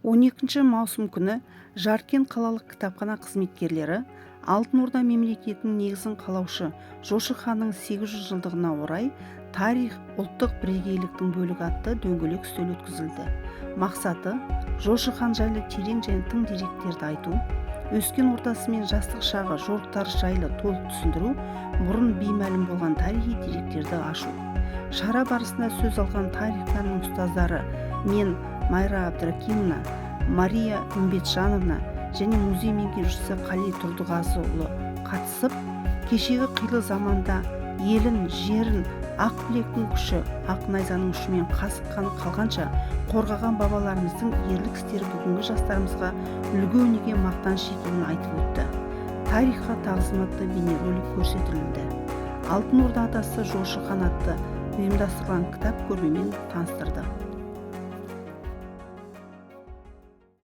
12 маусым күні Жаркент қалалық кітапхана қызметкерлері Алтын Орда мемлекетінің негізін қалаушы Жошы ханның 800 жылдығына орай «Тарих – ұлттық бірегейліктің бөлігі» атты дөңгелек үстел өткізілді. Мақсаты – Жошы хан жайлы терең және тың деректерді айту, өскен ортасы мен жастық шағы, жорықтары жайлы толық түсіндіру, бұрын беймәлім болған тарихи деректерді ашу. Шара барысында сөз алған тарих пәнінің ұстаздары мен Майра Абдракимовна, Мария Үмбетжановна және музей меңгерушісі Қали Тұрдығазыұлы қатысып, кешегі қилы заманда елін, жерін ақ білектің күші, ақ найзаның ұшымен қасық қаны қалғанша қорғаған бабаларымыздың ерлік істері бүгінгі жастарымызға үлгі өнеге, мақтаныш екенін айтып өтті. «Тарихқа тағзым» атты бейнеролик көрсетілді. «Алтын Орда атасы Жошы хан» атты ұйымдастырылған кітап көрмемен таныстырды.